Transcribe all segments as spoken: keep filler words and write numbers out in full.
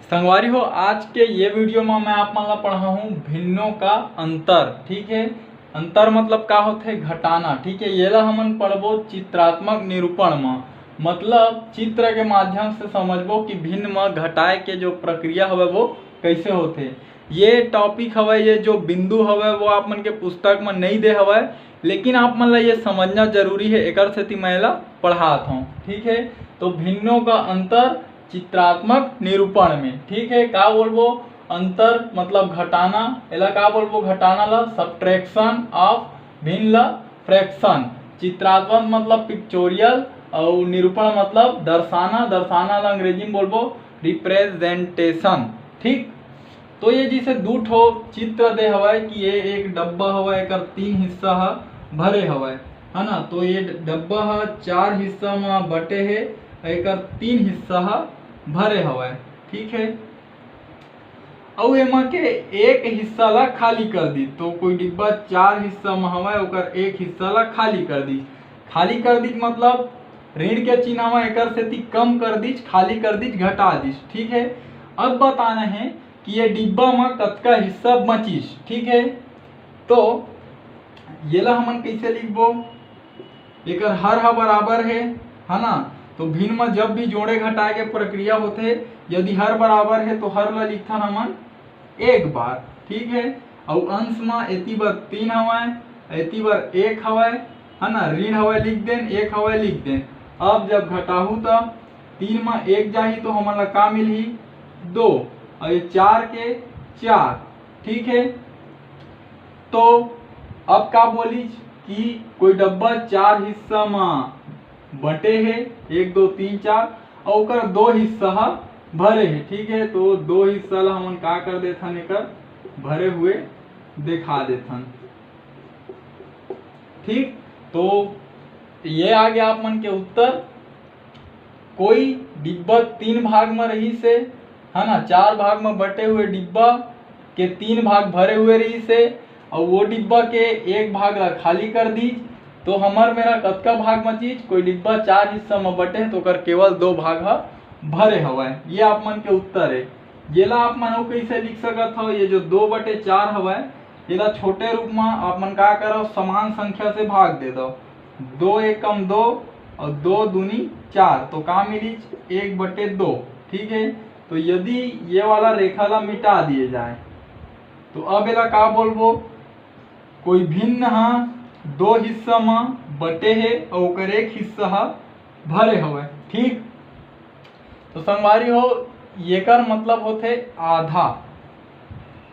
संगवारी हो, आज के ये वीडियो में मैं आप मन ला पढ़ाहूँ भिन्नों का अंतर। ठीक है, अंतर मतलब का होथे? घटाना। ठीक है, ये ला हमन पढ़बो चित्रात्मक निरूपण में, मतलब चित्र के माध्यम से समझबो कि भिन्न में घटाए के जो प्रक्रिया हवे वो कैसे होथे। ये टॉपिक हवे, ये जो बिंदु हवे वो आप मन के पुस्तक में नहीं दे हवे, लेकिन आप मन ला ये समझना जरूरी है, एकर सेती मैं एला पढ़ात हूँ। ठीक है, तो भिन्नों का अंतर चित्रात्मक निरूपण में। ठीक है, का बोलबो? अंतर मतलब घटाना, एला का बोलबो? घटाना ला subtraction of, भिन्न ला fraction। चित्रात्मक मतलब पिक्चोरियल, और निरूपण मतलब दर्शाना। दर्शाना ला अंग्रेजी में बोलबो representation। ठीक, तो ये जैसे दू ठो चित्र दे हवय कि ये एक डब्बा हवय, एकर तीन हिस्सा ह भरे हवय, है ना? तो ये डब्बा ह चार हिस्सा म बटे हे, एकर तीन हिस्सा ह भरे हवय। ठीक है, अउ एमा के एक हिस्सा ला खाली कर दी। तो कोई डिब्बा चार हिस्सा म हवय, ओकर एक हिस्सा ला खाली कर दी। खाली कर दी मतलब ऋण के चिन्ह म एकर सेती कम कर दीच, खाली कर दीच, घटा दीच। ठीक है, अब बताना है कि ये डिब्बा म कतका हिस्सा बचिस। ठीक है, तो येला हमन कैसे लिखबो? एकर हर ह बराबर है, है ना? तो भिन्न म जब भी जोड़े घटाए के प्रक्रिया होथे, यदि हर बराबर है तो हर ला लिखथन हमन एक बार। ठीक है, अउ अंश म एती बर तीन हवय, एती बर एक हवय, है ना? ऋण हवय लिख देन, एक हवय लिख देन। अब जब घटाहू त तीन म एक जाही तो हमन ला का मिलही? दो। अउ ये चार के चार। ठीक है, तो अब का बोलिस कि कोई डब्बा चार हिस्सा म बटे हे, एक, दो, तीन, चार, अउ ओकर दो हिस्सा ह भरे हे। ठीक है, तो दो हिस्सा ला हमन का कर देथन, एकर भरे हुए दिखा देथन। ठीक, तो ये आ गया आप मन के उत्तर। कोई डिब्बा तीन भाग म रहिस हे, है ना, चार भाग म बटे हुए डिब्बा के तीन भाग भरे हुए रहिस हे, अउ वो डिब्बा के एक भाग ला खाली कर दीस, तो हमर मेरा कतका भाग बचिस? कोई डिब्बा चार हिस्सा म बटे हे, तो ओकर केवल दो भाग ह भरे हवय। ये आप मन के उत्तर है। येला आप मन अउ कैसे लिख सकत हव? ये जो दो बटे चार हवय, एला छोटे रूप म आप मन का करव, समान संख्या से भाग दे दव। दो एकम दो और दो दूनी चार, तो का मिलिस? एक बटे दो। ठीक है, तो यदि ये वाला रेखा ला मिटा दिए जाए, तो अब एला का बोलबो? कोई भिन्न ह दो हिस्सा म बटे हे और ओकर एक हिस्सा ह भरे हवय। ठीक, तो संगवारी हो, येकर मतलब होथे आधा।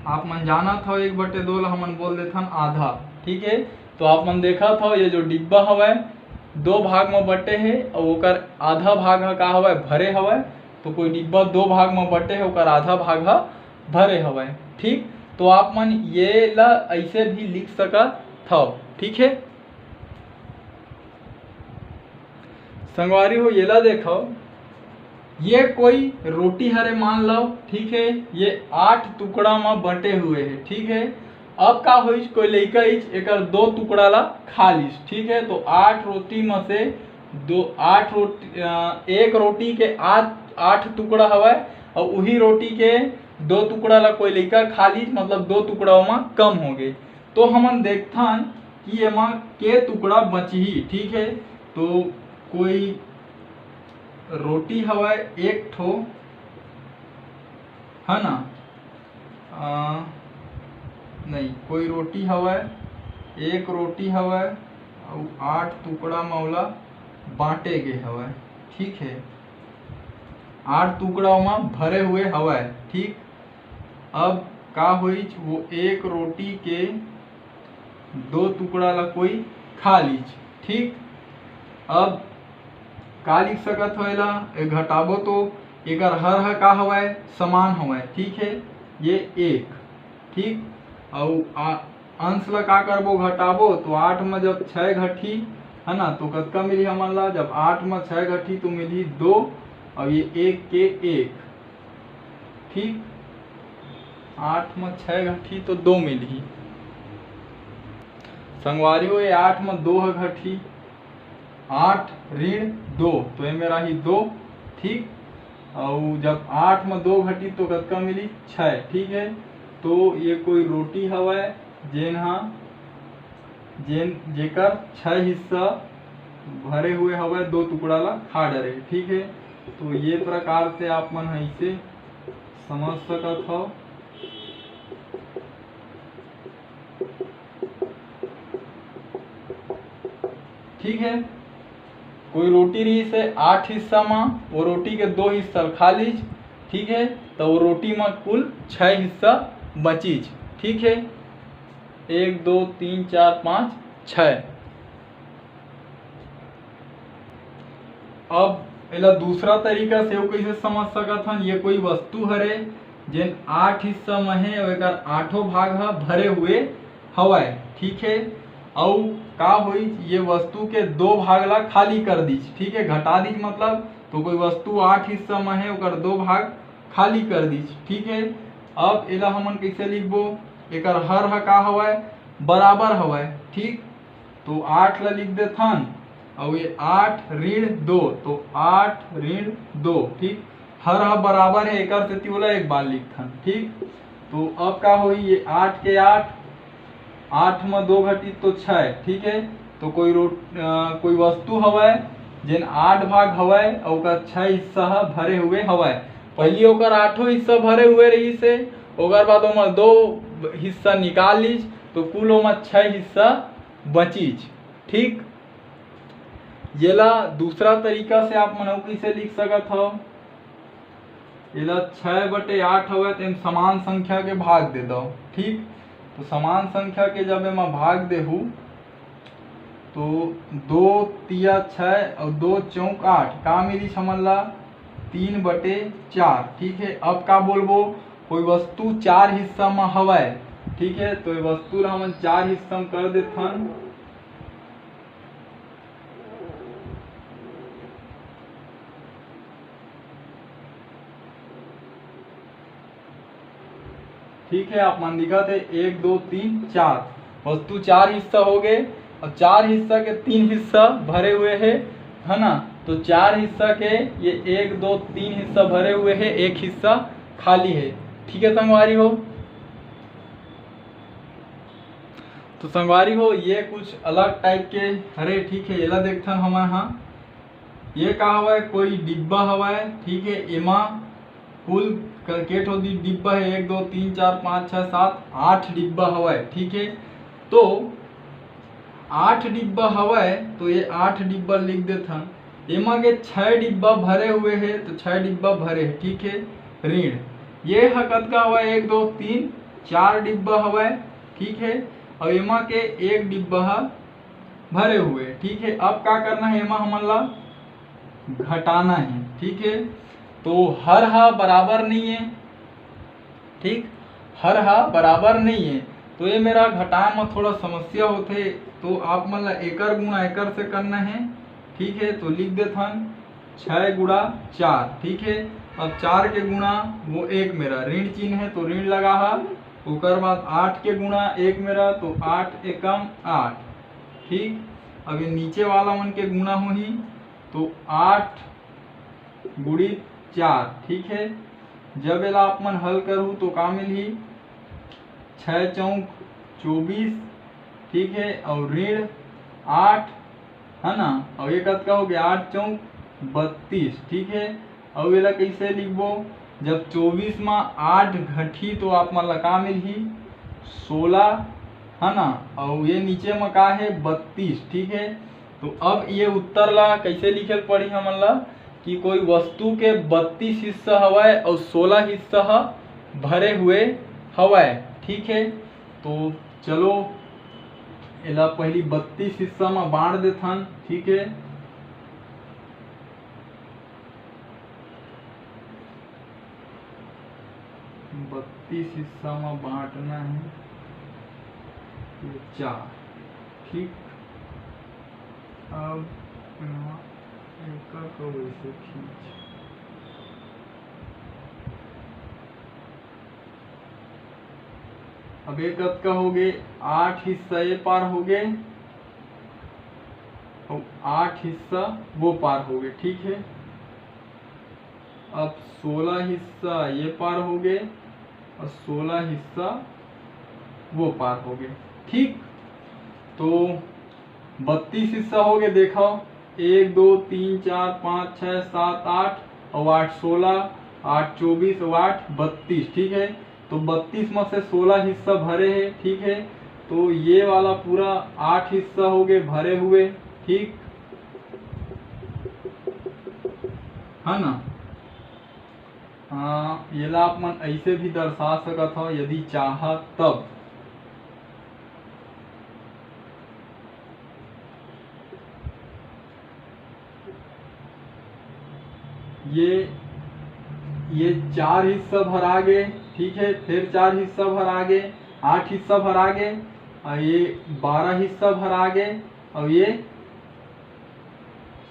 आप मन जानत हव, एक बटे दो ला हमन बोल देथन आधा। ठीक है, तो आप मन देखत हव, ये जो डिब्बा हवय, दो भाग म बटे हे, अउ ओकर आधा भाग ह का हवय? भरे हवय। तो कोई डिब्बा दो भाग म बटे हे, ओकर आधा भाग ह भरे हवय। ठीक, तो आप मन ये ला ऐसे भी लिख सकत हव। ठीक है, संगवारी हो, येला देखव, ये कोई रोटी हरे मान लव, ठीक है, ये आठ टुकड़ा म बटे हुए है, ठीक है। अब का होइस, कोई लइका इच एकर दो टुकड़ा ला खा लिस, ठीक है, तो आठ रोटी म से दो, आठ रोटी, अ, एक रोटी के आठ, आठ टुकड़ा हवय, और उही रोटी के दो टुकड़ा ला कोई लइका खा लिस, मतलब दो टुकड़ा ओमा कम हो गए। तो हमन देखथन कि एमा के टुकड़ा बचही, ठीक है। तो कोई रोटी हवय एक ठो, है ना? अ, नहीं, कोई रोटी हवय, एक रोटी हवय, अउ आठ टुकड़ा म ओला बांटे गे हवय, ठीक है। आठ टुकड़ा ओमा भरे हुए हवय, ठीक। अब का होइच, वो एक रोटी के दो टुकड़ा ला कोई खा लीच, ठीक। अब का लिख सकत हो एला, ए घटाबो तो एकर हर ह का हवय, समान हवय, ठीक है, ये एक, ठीक। अउ आ, अंश ला का करबो, घटाबो तो आठ म जब छः घटही, है ना, तो कतका मिलही हमन ला? जब आठ म छः घटही तो मिलही दो, और ये एक के एक, ठीक। आठ म छः घटही तो दो मिलही। संगवारी हो, ये आठ म दो ह घटही, आठ ऋण दो, तो ये मेरा ही दो, ठीक। अउ जब आठ म दो घटी तो कतका मिली? छः। ठीक है, तो ये कोई रोटी हवय जेन हा जेन जेकर छः हिस्सा भरे हुए हवय, दो टुकड़ा ला खा डरे। ठीक है, तो ये प्रकार से आप मन ह इसे समझ सकत हव। ठीक है, कोई रोटी रहिस हे आठ हिस्सा म, वो रोटी के दो हिस्सा ल खा लीस। ठीक है, तो वो रोटी म कुल छः हिस्सा बचिस। ठीक है, एक, दो, तीन, चार, पाँच, छः। अब एला दूसरा तरीका से वो कइसे समझ सकत हन, ये कोई वस्तु हरे जेन आठ हिस्सा म हे अउ एकर आठों भाग ह भरे हुए हवय। ठीक है, अउ का होइस, ये वस्तु के दो भाग ला खाली कर दीस। ठीक है, घटा दीस मतलब, तो कोई वस्तु आठ हिस्सा म हे, ओकर दो भाग खाली कर दीस। ठीक है, अब एला हमन कइसे लिखबो? एकर हर ह का हवय? बराबर हवय। ठीक, तो आठ ला लिख देथन, अउ ये आठ ऋण दो, तो आठ ऋण दो। ठीक, हर ह बराबर है, एकर सेती ओला एक बार लिखथन। ठीक, तो अब का होही, ये आठ के आठ, आठ म दो घटी तो छः। ठीक है, तो कोई रो-, अ, कोई वस्तु हवय जेन आठ भाग हवय अउ ओकर छः हिस्सा ह भरे हुए हवय। पहिली ओकर आठों हिस्सा भरे हुए रहिस हे, ओकर बाद ओमा दो हिस्सा निकाल लीस, तो कुल ओमा छः हिस्सा बचिस। ठीक, येला दूसरा तरीका से आप मन अउ कइसे लिख सकत हव? एला छः बटे आठ हवय, तेन समान संख्या के भाग दे दव। ठीक, तो समान संख्या के जब एमा भाग देहू, तो दो तिया छः अउ दो चौक आठ, का मिलिस हमन ला? तीन बटे चार। ठीक है, अब का बोलबो, कोई वस्तु चार हिस्सा म हवय। ठीक है, तो ये वस्तु ला हमन चार हिस्सा म कर देथन। ठीक है, आप मन दिखत हे, एक, दो, तीन, चार, वस्तु चार हिस्सा हो गए अउ चार हिस्सा के तीन हिस्सा भरे हुए हे, है ना? तो चार हिस्सा के ये एक, दो, तीन हिस्सा भरे हुए हे, एक हिस्सा खाली है। ठीक है संगवारी हो, तो संगवारी हो, ये कुछ अलग टाइप के हरे। ठीक है, एला देखथन हमन हा। ये का हवय? कोई डिब्बा हवय। ठीक है, एमा कुल क-, के ठो दि-, डिब्बा है, एक, दो, तीन, चार, पाँच, छः, सात, आठ डिब्बा हवय। ठीक है, तो आठ डिब्बा हवय, तो ये आठ डिब्बा लिख देथन। एमा के छः डिब्बा भरे हुए है, तो छः डिब्बा भरे है। ठीक है, ऋण ये ह कतका हवय? एक, दो, तीन, चार डिब्बा हवय। ठीक है, अउ एमा के एक डिब्बा ह भरे हुए। ठीक है, अब का करना है, एमा हमन ला घटाना है। ठीक है, तो हर हा बराबर नहीं है। ठीक, हर हा बराबर नहीं है, तो ये मेरा घटाए में थोड़ा समस्या होथे, तो आप मन ला एकर गुणा एकर से करना है। ठीक है, तो लिख देथन छः गुणा चार। ठीक है, अब चार के गुणा वो एक मेरा ऋण चिन्ह है, तो ऋण लगा हा, ओकर बाद आठ के गुणा एक मेरा, तो आठ एकम आठ। ठीक, अब ये नीचे वाला मन के गुणा होही, तो आठ गुणित चार। ठीक है, जब एला आप मन हल करहू तो का मिलही? छः चौक चौबीस। ठीक है, अउ ऋण आठ, है ना, अउ ये कतका हो गया? आठ चौक बत्तीस। ठीक है, अउ एला कइसे लिखबो? जब चौबीस मा आठ घटही तो आप मन ला का मिलही? सोलह, है ना, अउ ये नीचे मा का है? बत्तीस। ठीक है, तो अब ये उत्तर ला कइसे लिखे ल पड़ही हमन ला कि कोई वस्तु के बत्तीस हिस्सा हवय अउ सोलह हिस्सा ह भरे हुए हवय। ठीक है, तो चलो एला पहली बत्तीस हिस्सा मा बांट देथन। ठीक है, बत्तीस हिस्सा मा बांटना है ये चार। ठीक, अब एमा एकर को वैसे खींच। अब ये कतका हो गए? आठ हिस्सा ये पार हो गए अउ आठ हिस्सा वो पार हो गए। ठीक है, अब सोलह हिस्सा ये पार हो गए और सोलह हिस्सा वो पार हो गए। ठीक, तो बत्तीस हिस्सा हो गए। देखो, एक, दो, तीन, चार, पाँच, छः, सात, आठ और आठ सोलह, आठ चौबीस और आठ बत्तीस। ठीक है, तो बत्तीस में से सोलह हिस्सा भरे हैं। ठीक है, तो ये वाला पूरा आठ हिस्सा हो गए भरे हुए। ठीक है ना? हाँ, ये ला आप मन ऐसे भी दर्शा सकत हो यदि चाह तब। ये ये चार हिस्सा भर आ गए। ठीक है, फिर चार हिस्सा भर आ गए, आठ हिस्सा भर आ गए, और ये बारह हिस्सा भर आ गए, और ये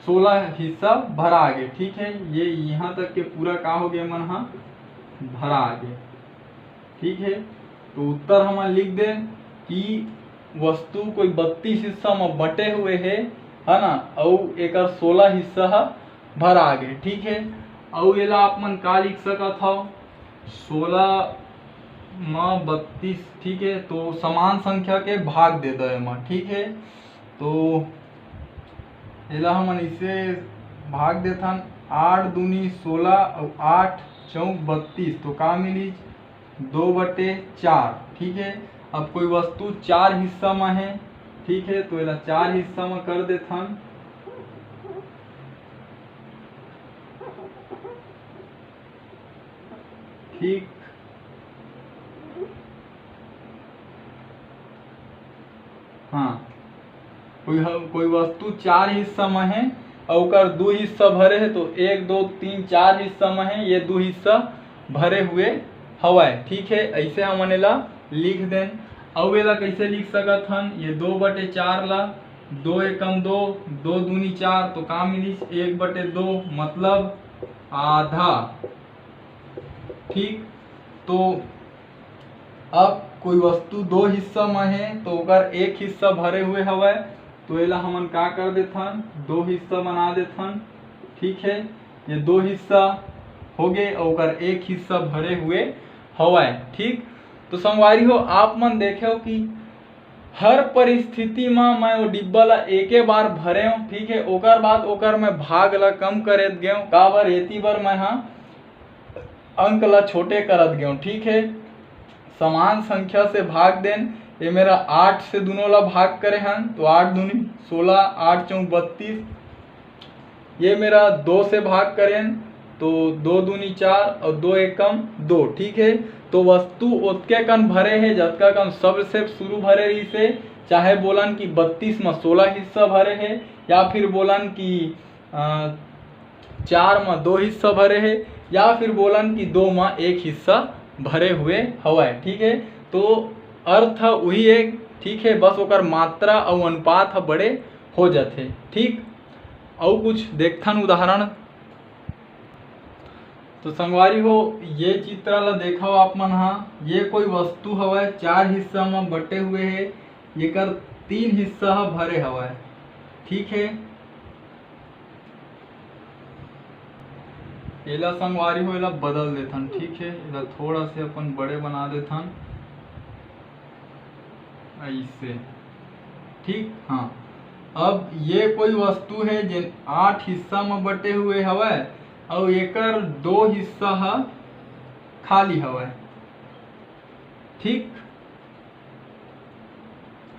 सोलह हिस्सा भर आ गए। ठीक है, ये यहाँ तक के पूरा का हो गए मन हा भर आ गए। ठीक है, तो उत्तर हम लिख दें कि वस्तु कोई बत्तीस हिस्सा में बटे हुए है, है ना, अउ एकर सोलह हिस्सा हा भर आ गए। ठीक है, अउ एला आप मन का लिख सकत हो, सोलह में बत्तीस। ठीक है, तो समान संख्या के भाग दे दो एमा। ठीक है, तो एला हमन इसे भाग देथन, आठ दूनी सोलह और आठ चौक बत्तीस, तो का मिली? दो बटे चार। ठीक है, अब कोई वस्तु चार हिस्सा में है। ठीक है, तो एला चार हिस्सा में कर देथन। ठीक, हाँ, कोई ह-, कोई वस्तु चार हिस्सा में है और ओकर दो हिस्सा भरे है, तो एक, दो, तीन, चार हिस्सा में है, ये दो हिस्सा भरे हुए हवय। ठीक है, ऐसे हमन एला लिख देन। अउ एला कैसे लिख सकत हन? ये दो बटे चार ला, दो एकम दो, दो दूनी चार, तो का मिलिस? एक बटे दो, मतलब आधा। ठीक, तो अब कोई वस्तु दो हिस्सा में है, तो ओकर एक हिस्सा भरे हुए हवय, तो एला हमन का कर देथन? दो हिस्सा बना देथन। ठीक है, ये दो हिस्सा हो गए और ओकर एक हिस्सा भरे हुए हवय। ठीक, तो संगवारी हो, आप मन देखेव कि हर परिस्थिति म मैं वो डिब्बा ला एके बार भरेव। ठीक है, ओकर बाद ओकर मैं भाग ला कम करत गेव। काबर? एती बर मैं हा अंक ला छोटे करत गेव। ठीक है, समान संख्या से भाग देन। ये मेरा आठ से दोनों ला भाग करे हन, तो आठ दूनी सोलह, आठ चौक बत्तीस। ये मेरा दो से भाग करेन, तो दो दूनी चार और दो एकम दो। ठीक है, तो वस्तु ओतके कन भरे है, जतका कन सबसे शुरू भरे रहिस हे। चाहे बोलन कि बत्तीस में सोलह हिस्सा भरे है, या फिर बोलन कि अ, चार में दो हिस्सा भरे है, या फिर बोलन कि दो में एक हिस्सा भरे हुए हवय। ठीक है, तो अर्थ ह उही है। ठीक है, बस ओकर मात्रा अउ अनुपात ह बड़े हो जाथे। ठीक, अउ कुछ देखथन उदाहरण। तो संगवारी हो, ये चित्र ला देखव आप मन हा, ये कोई वस्तु हवय, चार हिस्सा में बटे हुए है, एकर तीन हिस्सा ह भरे हवय। ठीक है, एला संगवारी हो, एला बदल देथन। ठीक है, एला थोड़ा से अपन बड़े बना देथन ऐसे। ठीक, हाँ, अब ये कोई वस्तु है जेन आठ हिस्सा में बटे हुए हवय, अउ एकर दो हिस्सा ह खाली हवय। ठीक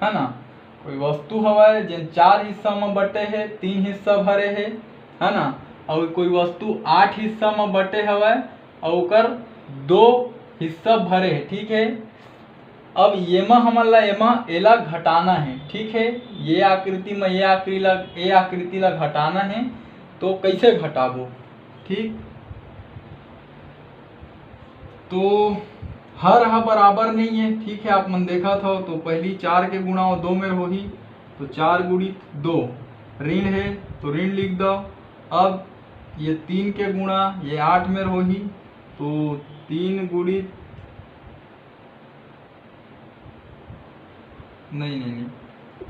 है ना, कोई वस्तु हवय जेन चार हिस्सा में बटे है, तीन हिस्सा भरे है, है ना, अउ कोई वस्तु आठ हिस्सा में बटे हवय अउ ओकर दो हिस्सा भरे है। ठीक है, अब येमा हमन ला एमा एला घटाना है। ठीक है, ये आकृति में ये आकृति ला, ये आकृति ला घटाना है, तो कैसे घटाबो? ठीक, तो हर ह बराबर नहीं है। ठीक है, आप मन देखत हो तो पहली चार के गुणा दो मेर होही, तो चार गुणित दो ऋण है, तो ऋण लिख दो। अब ये तीन के गुणा ये आठ मेर होही, तो तीन गुणित, नहीं, नहीं, नहीं,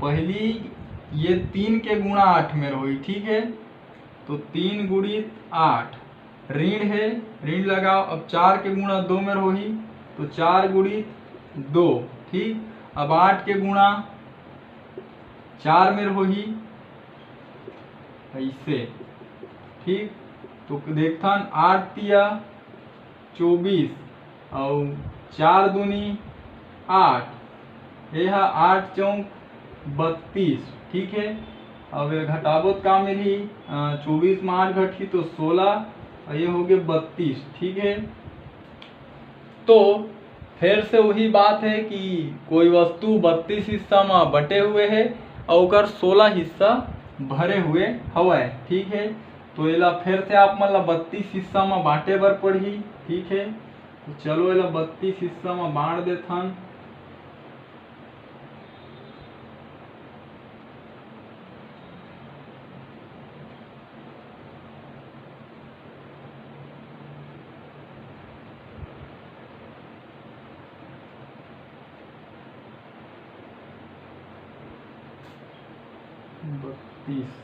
पहली ये तीन के गुणा आठ मेर होही। ठीक है, तो तीन गुणित आठ, ऋण हे, ऋण लगाओ। अब चार के गुणा दो मेर होही, तो चार गुणित दो, ठीक। अब आठ के गुणा चार मेर होही, ऐसे, ठीक। तो देखथन, आठ तिया चौबीस अउ चार दूनी आठ, ये ह आठ चौक बत्तीस, ठीक है। अब ये घटाबो त का मिलही, अ, चौबीस में आठ घटही तो सोलह, और ये हो गए बत्तीस, ठीक है। तो फिर से वही बात है कि कोई वस्तु बत्तीस हिस्सा में बटे हुए है और ओकर सोलह हिस्सा भरे हुए हवय, ठीक है। तो एला फिर से आप मन ला बत्तीस हिस्सा में बांटे बर पड़ही, ठीक है। तो चलो एला बत्तीस हिस्सा में बांट देथन। बत्तीस।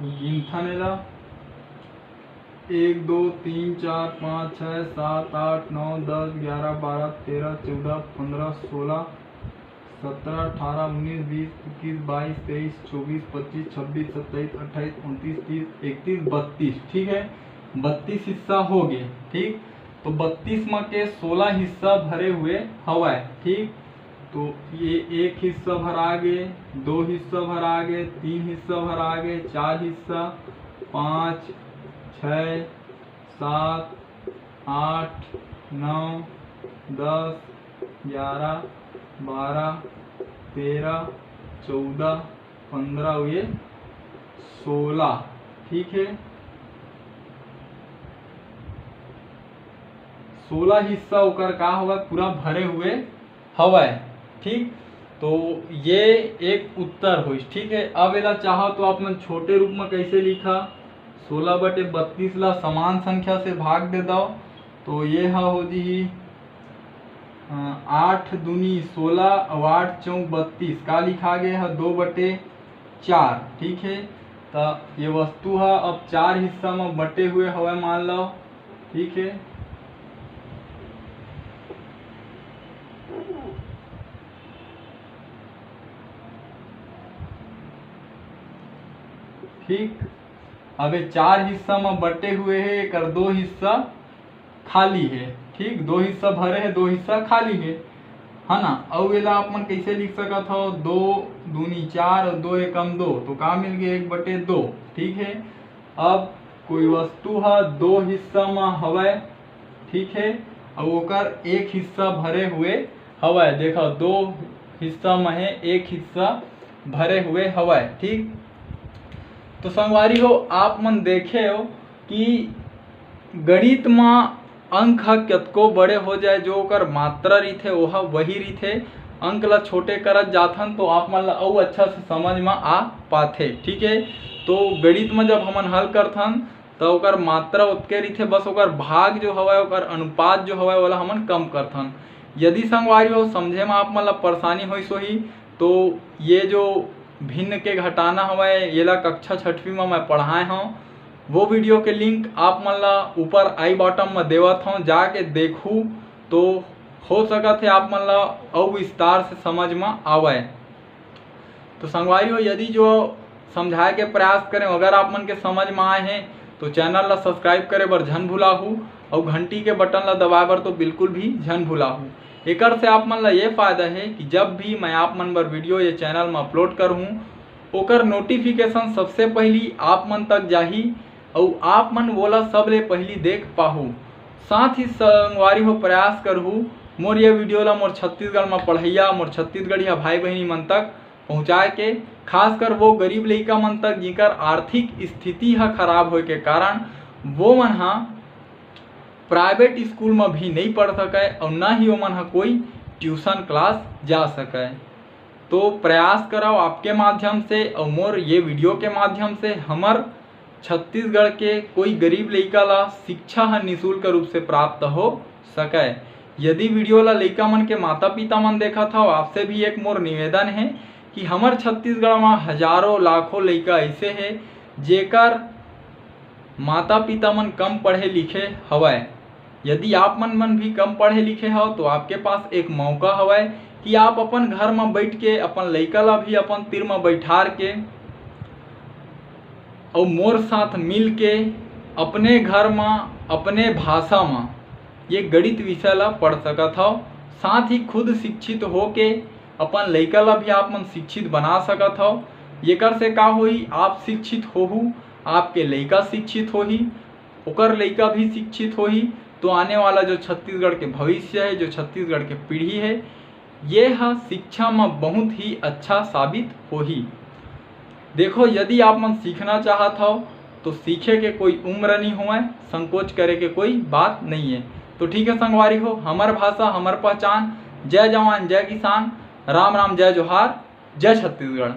गिनथन एला, एक, दो, तीन, चार, पाँच, छः, सात, आठ, नौ, दस, ग्यारह, बारह, तेरह, चौदह, पन्द्रह, सोलह, सत्रह, अठारह, उन्नीस, बीस, इक्कीस, बाईस, तेईस, चौबीस, पच्चीस, छब्बीस, सत्ताईस, अट्ठाईस, उनतीस, तीस, इकतीस, बत्तीस, ठीक है। बत्तीस हिस्सा हो गए, ठीक। तो बत्तीस में के सोलह हिस्सा भरे हुए हवय, ठीक। तो ये एक हिस्सा भरा गे, दो हिस्सा भरा गे, तीन हिस्सा भरा गे, चार हिस्सा, पाँच, छः, सात, आठ, नौ, दस, ग्यारह, बारह, तेरह, चौदह, पन्द्रह, ये सोलह, ठीक है। सोलह हिस्सा ओकर का हवय, पूरा भरे हुए हवय, ठीक। तो ये एक उत्तर होइस, ठीक है। अब एला चाहो तो आप मन छोटे रूप में कैसे लिखा, सोलह बटे बत्तीस ला समान संख्या से भाग दे दो, तो ये ह हो जही, अ, आठ दूनी सोलह और आठ चौक बत्तीस, का लिखा गया है, दो बटे चार, ठीक है। तो ये वस्तु है अब चार हिस्सा में बटे हुए हवय, मान लो, ठीक है। ठीक, अब ये चार हिस्सा में बटे हुए है, एकर दो हिस्सा खाली है, ठीक, दो हिस्सा भरे है, दो हिस्सा खाली है, है ना। अउ एला आप मन कैसे लिख सकत हो, दो दूनी चार और दो एकम दो, तो का मिल गया, एक बटे दो, ठीक है। अब कोई वस्तु ह दो हिस्सा म हवय, ठीक है, अउ ओकर एक हिस्सा भरे हुए हवय। देखो, दो हिस्सा म है, एक हिस्सा भरे हुए हवय, ठीक। तो संगवारी हो, आप मन देखे हो कि गणित म अंक ह कतको बड़े हो जाए, जो ओकर मात्रा रहिथे, ओह वही रहिथे। अंक ल छोटे करत जाथन, तो आप मन ल अउ अच्छा से समझ म आ पाथे, ठीक है। तो गणित म जब हमन हल करथन, त ओकर मात्रा ओतके रहिथे, बस ओकर भाग जो हवय, ओकर अनुपात जो हवय, ओला हमन कम करथन। यदि संगवारी हो, समझे म आप मन ल परेशानी होइस होही, तो ये जो भिन्न के घटाना हवय, येला कक्षा छठवीं म मैं पढ़ाए हव। वो video के link आप मन ला ऊपर आई button म देवत हव, जाके देखहू, तो हो सकत हे आप मन ला अउ विस्तार से समझ म आवय। तो संगवारी हो, यदि जो समझाए के प्रयास करें, अगर आप मन के समझ म आए हे, तो channel ला subscribe करे बर झन भुलाहू, अउ घंटी के button ला दबाए बर तो बिल्कुल भी झन भुलाहू। एकर से आप मन ला ये फायदा हे कि जब भी मैं आप मन बर video ये channel म upload करहूँ, ओकर notification सबसे पहिली आप मन तक जाही, अउ आप मन वोला सबले पहिली देख पाहू। साथ ही संगवारी हो, प्रयास करहू मोर ये वीडियो ला मोर छत्तीसगढ़ म पढ़इया, मोर छत्तीसगढ़िया भाई बहिनी मन तक पहुँचाए के, खासकर वो गरीब लइका मन तक जिकर आर्थिक स्थिति ह खराब होए के कारण वो मन ह प्राइवेट स्कूल म भी नइ पढ़ सकय अउ न ही ओमन ह कोई ट्यूशन क्लास जा सकय। तो प्रयास करव आपके माध्यम से अउ मोर ये वीडियो के माध्यम से हमर छत्तीसगढ़ के कोई गरीब लइका ला शिक्षा ह निशुल्क रूप से प्राप्त हो सकय। यदि वीडियो ला लइका मन के माता पिता मन देखत हव, आपसे भी एक मोर निवेदन हे कि हमर छत्तीसगढ़ म हजारों लाखों लइका ऐसे हे जेकर माता पिता मन कम पढ़े लिखे हवय। यदि आप मन, मन भी कम पढ़े लिखे हव तो आपके पास एक मौका हवय कि आप अपन घर म बैठ के अपन लइका ला भी अपन तीर म बैठार के अउ मोर साथ मिल के अपने घर म, अपने भाषा म ये गणित विषय ला पढ़ सकत हव। साथ ही खुद शिक्षित होके अपन लइका ला भी आप मन शिक्षित बना सकत हव। एकर से का होही, आप शिक्षित होहू, आपके लइका शिक्षित होही, ओकर लइका भी शिक्षित होही, तो आने वाला जो छत्तीसगढ़ के भविष्य हे, जो छत्तीसगढ़ के पीढ़ी हे, ये ह शिक्षा म बहुत ही अच्छा साबित होही। देखो, यदि आप मन सीखना चाहत हव तो सीखे के कोई उम्र नहीं होवय, संकोच करे के कोई बात नहीं है। तो ठीक है संगवारी हो, हमर भाषा हमर पहचान। जय जवान, जय किसान, राम राम, जय जोहार, जय छत्तीसगढ़।